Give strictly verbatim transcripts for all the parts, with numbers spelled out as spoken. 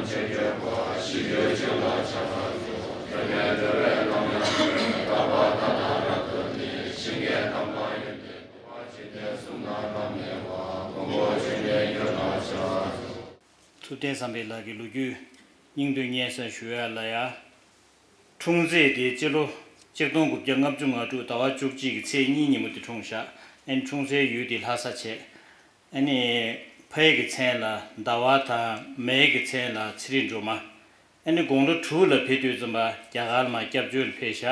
ཐུབ་བསྟན་བསམ་འཕེལ་ལགས་ཀྱི་ལོ་རྒྱུས་སྙིང་བསྡུས་སྙན་སེང་ཞུ་ཡ་ལ་ཡ། འཁྲུངས་ཚེས་དེ་སྤྱི་ལོ་ཆིག་སྟོང་དགུ་བརྒྱ་ལྔ་བཅུ་ང་དྲུག་ཟླ་བ་བཅུ་གཅིག་གི་ཚེས་གཉིས་ཉིན་མོ་དེ་འཁྲུངས་ཤག་ཨན་འཁྲུངས་སའི་ཡུལ་དེ་ལྷ་ས་བྱས། ཨ་ནི་ཕ་ཡི་གི་མཚན་ལ་ཟླ་བ་དང་མའི་གི་མཚན་ལ་ཚེ་རིང་སྒྲོལ་མ། ཨ་ནི་དགུང་ལོ་དྲུག་ལ་ཕེབས་དུས་ཙམ་པ་རྒྱ་གར་ལ་མར་སྐྱབས་བཅོལ་ལ་ཕེབས་ཤག་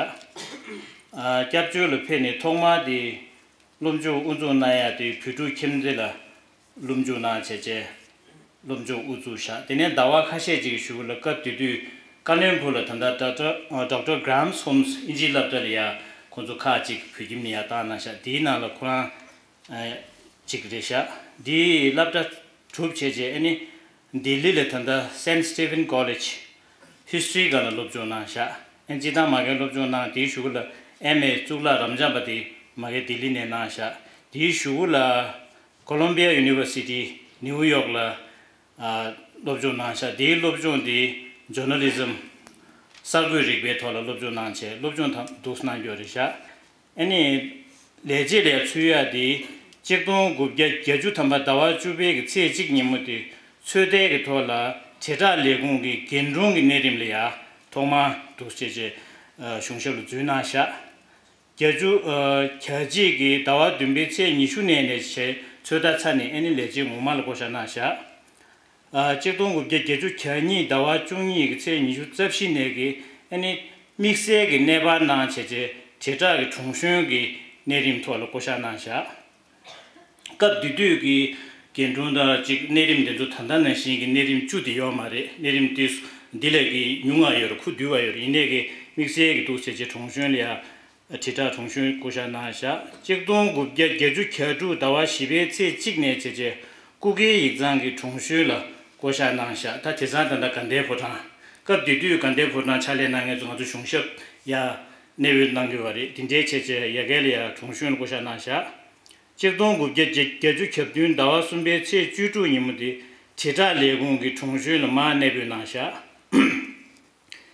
ཨ་སྐྱབས་བཅོལ་ལ་ཕེབས་ནས་ཐོག་མར་དེ་སློབ་སྦྱོང་དབུ་འཛུགས་གནང་ཡ་དེ་བོད་ཕྲུག་ཁྱིམ་མཚེས་ལ་སློབ་སྦྱོང་གནང་བྱས་བྱས་སློབ་སྦྱོང་དབུ་བཙུགས་ཤག་དེ་ནས་ཟླ་བ་ཁ་ཤས་ཅིག་གི་གཞུག་ལ་སྐབས་དེ་དུས་ཀ་ལོན་སྦུག་ལ་ད་ལྟ་Doctor Doctor Graham's Homes ཨིན་ཇིའི་སློབ་གྲྭ་ལ་ཡ་ཁོང་ཚོ་ཁག་ཅིག་བོད་ཁྱིམ་ནས་ཡར་བཏང་གནང་ཤག་དེའི་ནང་ལ་ཁོ་རང་ཅིག་རེད་ཤག་འདིའི་སློབ་གྲྭ་གྲུབ་བྱས་རྗེས་ཨ་ནི་ལྡི་ལི་ལ་ད་ལྟ་Saint Stephen College History སྒང་ལ་སློབ་སྦྱོང་གནང་ཤག་ཨ་ནི་སྤྱིར་བཏང་མ་གིར་སློབ་སྦྱོང་གནང་དེའི་གཞུག་ལ་ཨེམ་ཨེ་གཙུག་ལག་རབ་འབྱམས་པ་དེ་མ་གིར་ལྡི་ལི་ནས་གནང་ཤག་དེའི་གཞུག་ལ་Columbia University New York ལ་ཨ་སློབ་སྦྱོང་གནང་ཤག་དེའི་སློབ་སྦྱོང་དེ་Journalism གསར་འགོད་རིག་པའི་ཐོག་ལ་སློབ་སྦྱོང་གནང་བྱས་སློབ་སྦྱོང་དང་འདུག་གནང་རྒྱུ་རེད་ཤག་ཨ་ནི་ལས་བྱེད་ལ་ཚུད་ཡ་དེ་གཅིག་སྟོང་དགུ་བརྒྱ་བརྒྱད་ཅུ་ཐམ་པ་ཟླ་བ་བཅུ་པའི་གི་ཚེས་གཅིག་ཉིན་མོ་དེ་ཚོད་ལྟའི་གི་ཐོག་ལ་དྲིལ་བསྒྲགས་ལས་ཁུངས་ཀྱི་རྒན་དྲུང་གི་གནས་རིམ་ལ་ཡ་ཐོག་མར་འདུག་བྱས་བྱས་གཞུང་ཞབས་ལ་འཛུལ་གནང་ཤག་བརྒྱད་ཅུ་གྱ་གཅིག་གི་ཟླ་བ་བདུན་པའི་ཚེས་ཉི་ཤུ་ནས་ནས་བྱས་ཚོད་ལྟ་ཚར་ནས་ཨ་ནི་ལས་བྱེད་ངོ་མ་ལ་བསྐོ་བཞག་གནང་ཤག་ཨ་གཅིག་སྟོང་དགུ་བརྒྱ་བརྒྱད་ཅུ་གྱ་གཉིས་ཟླ་བ་བཅུ་གཉིས་ཀྱི་ཚེས་ཉི་ཤུ་རྩ་བཞི་ནས་ཀྱི་ཨ་ནི་དམིགས་བསལ་གྱི་གནས་སྤར་གནང་བྱས་རྗེས་དྲིལ་བསྒྲགས་ཀྱི་དྲུང་གཞོན་གྱི་གནས་རིམ་ཐོག་ལ་བསྐོ་བཞག་གནང་བཞག་སྐབས་དེ་དུས་ཀྱི་རྒན་དྲུང་དང་གཅིག་གནས་རིམ་དེ་ཚོ་ད་ལྟ་ནང་བཞིན་གྱི་གནས་རིམ་བཅུ་དེ་ཡོད་མ་རེད། གནས་རིམ་དེ་འདི་ལས་ཀྱི་ཉུང་བ་ཡོད་རེད། ཁུ་བསྡུས་པ་ཡོད་རེད། ཡིན་ནའི་ཀྱི་དམིགས་བསལ་གྱི་འདུག་བྱས་རྗེས་དྲུང་གཞོན་ལ་ཡ། དྲིལ་བསྒྲགས་དྲུང་གཞོན་བསྐོ་བཞག་གནང་བཞག་གཅིག་སྟོང་དགུ་བརྒྱ་བརྒྱད་ཅུ་གྱ་དྲུག་ཟླ་བ་བཞི་པའི་ཚེས་གཅིག་ནས་བྱས་རྗེས་སྐུ་སྒེར་ཡིག་ཚང་གི་དྲུང་གཞོན་ལ་བསྐོ་བཞག་གནང་བཞག་ད་དེང་སང་ད་ལྟ་དགའ་ལྡན་ཕོ་བྲང་། སྐབས་དེ་དུས་དགའ་ལྡན་ཕོ་བྲང་ཕྱག་ལས་གནང་མཁན་ཚོ་ང་ཚོ་གཞུང་ཞབས་ཡ་གནས་སྤོས་གནང་གི་ཡོད་པ་རེད། དེ་འདྲའི་བྱས་རྗེས་ཡ་གི་ལ་ཡ་དྲུང་གཞོན་ལ་བསྐོ་བཞག་གནང་བཞག་གཅིག་སྟོང་དགུ་བརྒྱ་བརྒྱད་ཅུ་གྱ་བདུན་ཟླ་བ་གསུམ་པའི་ཚེས་བཅུ་དྲུག་ཉིན་མོ་དེ་དྲིལ་བསྒྲགས་ལས་ཁུངས་ཀྱི་དྲུང་གཞོན་ལ་མར་གནས་སྤོས་གནང་བཞག་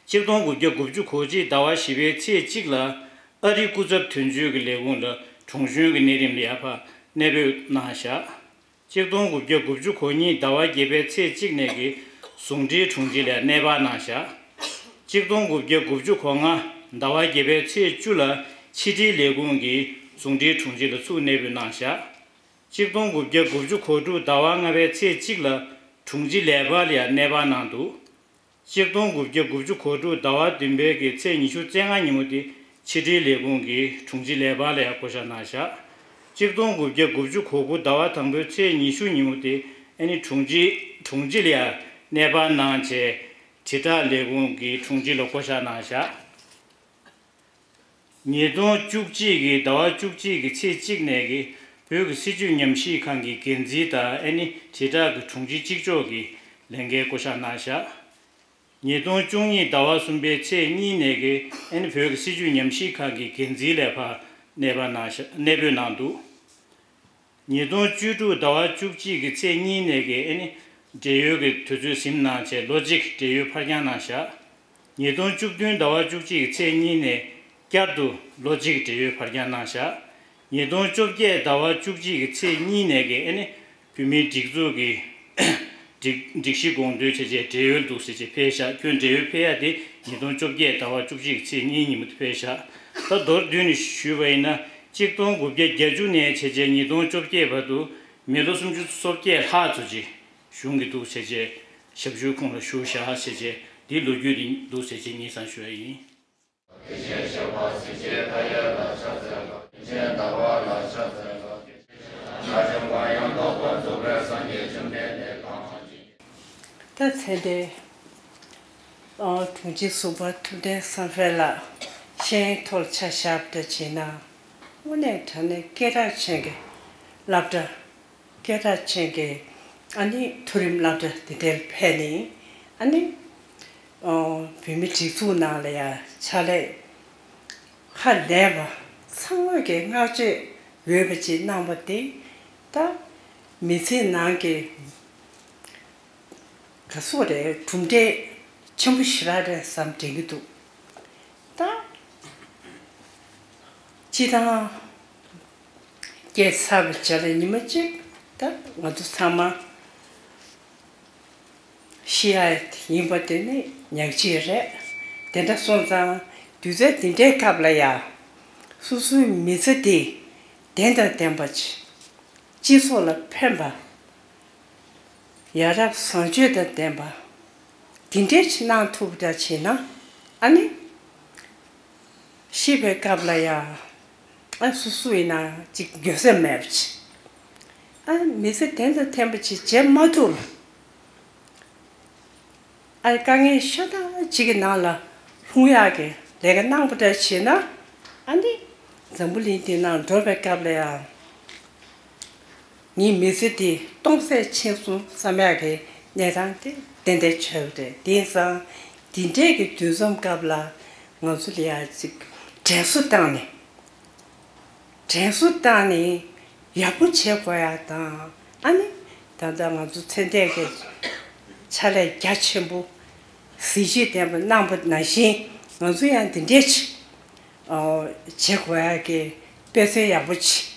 གཅིག་སྟོང་དགུ་བརྒྱ་དགུ་བཅུ་གོ་གཅིག་ཟླ་བ་བཞི་པའི་ཚེས་གཅིག་ལ་ཨ་རིའི་སྐུ་ཚབ་དོན་གཅོད་ཀྱི་ལས་ཁུངས་ལ་དྲུང་གཞོན་གྱི་གནས་རིམ་ལ་ཡར་ཕར་གནས་སྤོས་གནང་བཞག་གཅིག་སྟོང་དགུ་བརྒྱ་དགུ་བཅུ་གོ་གཉིས་ཟླ་བ་བརྒྱད་པའི་ཚེས་གཅིག་ནས་ཀྱི་ཟུང་འབྲེལ་དྲུང་ཆེ་ལ་གནས་སྤར་གནང་བཞག་གཅིག་སྟོང་དགུ་བརྒྱ་དགུ་བཅུ་གོ་ལྔ་ཟླ་བ་བརྒྱད་པའི་ཚེས་བཅུ་ལ་ཕྱི་དྲིལ་ལས་ཁུངས་ཀྱི་ཟུང་འབྲེལ་དྲུང་ཆེ་ལ་ཚུར་གནས་སྤོས་གནང་བཞག་གཅིག་སྟོང་དགུ་བརྒྱ་དགུ་བཅུ་གོ་དྲུག་ཟླ་བ་ལྔ་པའི་ཚེས་གཅིག་ལ་དྲུང་ཆེ་ལས་འཕར་ལ་ཡང་གནས་སྤར་གནང་འདུག་གཅིག་སྟོང་དགུ་བརྒྱ་དགུ་བཅུ་གོ་དྲུག་ཟླ་བ་བདུན་པའི་གི་ཚེས་ཉི་ཤུ་རྩ་ལྔ་ཉིན་མོ་དེ་ཕྱི་དྲིལ་ལས་ཁུངས་ཀྱི་དྲུང་ཆེ་ལས་འཕར་ལ་ཡང་བསྐོ་བཞག་གནང་བཞག་གཅིག་སྟོང་དགུ་བརྒྱ་དགུ་བཅུ་གོ་དགུ་ཟླ་བ་དང་པོའི་ཚེས་ཉི་ཤུ་ཉིན་མོ་དེ་ཨ་ནི་དྲུང་ཆེ་དྲུང་ཆེ་ལ་ཡང་གནས་སྤར་གནང་བྱས་དྲིལ་བསྒྲགས་ལས་ཁུངས་ཀྱི་དྲུང་ཆེ་ལ་བསྐོ་བཞག་གནང་བཞག་ཉིས་སྟོང་བཅུ་གཅིག་གི་ཟླ་བ་བཅུ་གཅིག་གི་ཚེས་གཅིག་ནས་ཀྱི་བོད་ཀྱི་སྲིད་བྱུས་ཉམས་ཞིབ་ཁང་གི་འགན་འཛིན་དང་ཨ་ནི་དྲིལ་བསྒྲགས་ཀྱི་དྲུང་ཆེ་གཅིག་ལྕོགས་ཀྱི་ལས་འགན་བསྐོ་བཞག་གནང་བཞག་ཉིས་སྟོང་བཅུ་གཉིས་ཟླ་བ་གསུམ་པའི་ཚེས་གཉིས་ནས་ཀྱི་ཨ་ནི་བོད་ཀྱི་སྲིད་བྱུས་ཉམས་ཞིབ་ཁང་གི་འགན་འཛིན་ལས་ཕར་གནས་སྤར་གནང་བཞག་གནས་སྤོས་གནང་འདུག་ཉིས་སྟོང་བཅུ་དྲུག་ཟླ་བ་བཅུ་གཅིག་གི་ཚེས་གཉིས་ནས་ཀྱི་ཨ་ནི་བགྲེས་ཡོལ་གྱི་དུས་ཚོད་ཟིན་གནང་བྱས་ལོ་གཅིག་བགྲེས་ཡོལ་ཕར་འགྱངས་གནང་བཞག་ཉིས་སྟོང་བཅུ་བདུན་ཟླ་བ་བཅུ་གཅིག་གི་ཚེས་གཉིས་ནས་བསྐྱར་དུ་ལོ་གཅིག་བགྲེས་ཡོལ་ཕར་འགྱངས་གནང་བཞག་ཉིས་སྟོང་བཅོ་བརྒྱད་ཟླ་བ་བཅུ་གཅིག་གི་ཚེས་གཉིས་ནས་ཀྱི་ཨ་ནི་བོད་མིའི་སྒྲིག་འཛུགས་ཀྱི་སྒྲིག་སྒྲིག་གཞི་དགོངས་དོན་བྱས་རྗེས་བགྲེས་ཡོལ་འདུག་ཟེར་བྱས་ཕེབས་བཞག་ཁྱོན་བགྲེས་ཡོལ་ཕེབས་ཡ་དེ་ཉིས་སྟོང་བཅོ་བརྒྱད་ཟླ་བ་བཅུ་གཅིག་ཚེས་གཉིས་ཉིན་མོ་དེ་ཕེབས་བཞག་ད་མདོར་བསྡུས་ནས་ཞུས་པ་ཡིན་ན་གཅིག་སྟོང་དགུ་བརྒྱ་བརྒྱད་ཅུ་ནས་བྱས་རྗེས་ཉིས་སྟོང་བཅོ་བརྒྱད་བར་དུ་མི་ལོ་སུམ་ཅུ་སོ་བརྒྱད་ལྷག་ཙམ་ཅིག་གཞུང་གི་འདུག་ཟེར་བྱས་ཞབས་ཞུའི་ཁོངས་ལ་ཞུགས་བཞག་ཟེར་བྱས་འདིའི་ལོ་རྒྱུས་དེ་འདུག་ཟེར་བྱས་སྙན་སེང་ཞུ་ཡ་ཡིན། ད་ཚེ་འདས་དྲུང་ཆེ་ཟུར་པ་ཐུབ་བསྟན་བསམ་འཕེལ་ལགས་ཤེས་ཡོན་ཐོག་ཆ་བཞག་པ་འདྲ་བྱས་ན་དངོས་གནས་དྲང་གནས་སྐད་གྲགས་ཅན་གྱི་སློབ་གྲྭ། སྐད་གྲགས་ཅན་གྱི་ཨ་ནི་མཐོ་རིམ་སློབ་གྲྭ་དེ་འདྲར་ཕེབས་ནས་ཨ་ནི་བོད་མི་སྒྲིག་འཛུགས་ནང་ལ་ཡང་ཕྱག་ལས་ཧ་ལས་པ་ཚང་མས་ཀྱི་བསྔགས་བརྗོད་འོས་པ་ཅིག་གནང་བ་དེ་ད་མི་ཚེ་ནང་གི་དཀའ་ ག་སོག་རེད། གྲུབ་འབྲས་ཆེན་པོ་ཞེ་དྲག་རེད་བསམ་དྲན་གྱི་འདུག་ད་སྤྱི་བཏང་སྐྱེས་ཚར་བའི་རྗེས་ལ་ཉི་མ་གཅིག་ད་ང་ཚོ་ཚང་མ་ཤི་ཡ་ཡིན་པ་དེ་ནི་ཉག་གཅིག་རེད། དེ་འདྲ་སོང་ཙང་དུས་ཚོད་འདི་འདྲའི་སྐབས་ལ་ཡ་སོ་སོའི་མི་ཚེ་འདི་བདེན་དང་ལྡན་པ་ཅིག་སྤྱི་ཚོགས་ལ་ཕན་པ། ཡ་རབས་བཟང་སྤྱོད་དང་ལྡན་པ། དེ་འདྲའི་ཅིག་གནང་ཐུབ་པ་འདྲ་བྱས་ན། ཨ་ནི། ཤི་བའི་སྐབས་ལ་ཡ། ཨ་སོ་སོ་ཡིན་ན་ཅིག་འགྱོད་སེམས་མེད་པ་ཅིག་ཨ་མི་ཚེ་བདེན་དང་ལྡན་པ་ཅིག་བྱེད་མ་ཐུབ། ཨ་དཀའ་ངལ་ཤ་སྟག་ཅིག་གི་ནང་ལ་ལྷུང་ཡག་གི་ལས་ཀ་གནང་པ་འདྲ་བྱས་ན། ཨ་ནི། འཛམ་བུ་གླིང་འདི་ནང་འགྲོ་བའི་སྐབས་ལ་ཡ། ངའི་མི་ཚེ་འདི་སྟོང་ཟད་ཕྱིན་སོང་བསམ་ཡག་གི་གནས་སྟངས་དེ་ཏན་ཏན་ཆགས་ཡོད་རེད། དེང་སང་འདི་འདྲའི་གི་དུས་མཚམས་སྐབས་ལ་ང་ཚོ་ལ་ཡ་ཅིག་དྲན་གསོ་བཏང་ནས། དྲན་གསོ་བཏང་ནས་ཡག་པོ་བྱེད་དགོས་ཡ་དང་། ཨ་ནི་ད་ལྟ་ང་ཚོ་ཚེ་འདས་ཀྱི་ཕྱག་ལས་རྒྱ་ཆེན་པོ་གཟི་བརྗིད་ལྡན་པ་གནང་བ་ནང་བཞིན་ང་ཚོ་ཡང་འདི་འདྲས་ཅིག་བྱེད་དགོས་ཡ་གི་དཔེ་མཚོན་ཡག་པོ་ཅིག་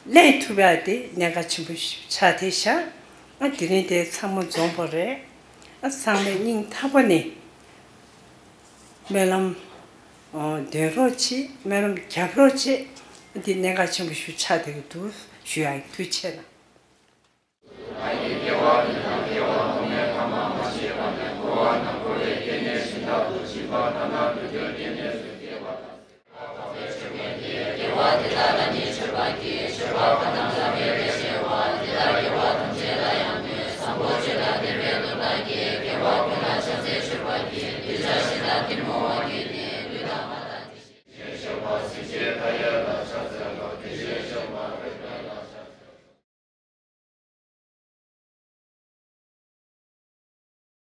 ལེན་ཐུབ་ཡ་དེ་གནད་འགག་ཆེན་པོ་ཞིག་ཆགས་བསྡད་ཤག་ཨ་དེ་རིང་དེ་ཚང་མ་འཛོམས་པ་རེད། ཨ་ཚང་མས་སྙིང་ཐག་པ་ནས་སྨོན་ལམ་འདོན་རོགས་བྱེད། སྨོན་ལམ་རྒྱབ་རོགས་བྱེད། ཨ་དེ་གནད་འགག་ཆེན་པོ་ཞིག་ཆགས་བསྡད་ཀྱི་འདུག་ཞུ་ཡ་ཡིན། ཐུགས་རྗེ་ཆེ་གནང་།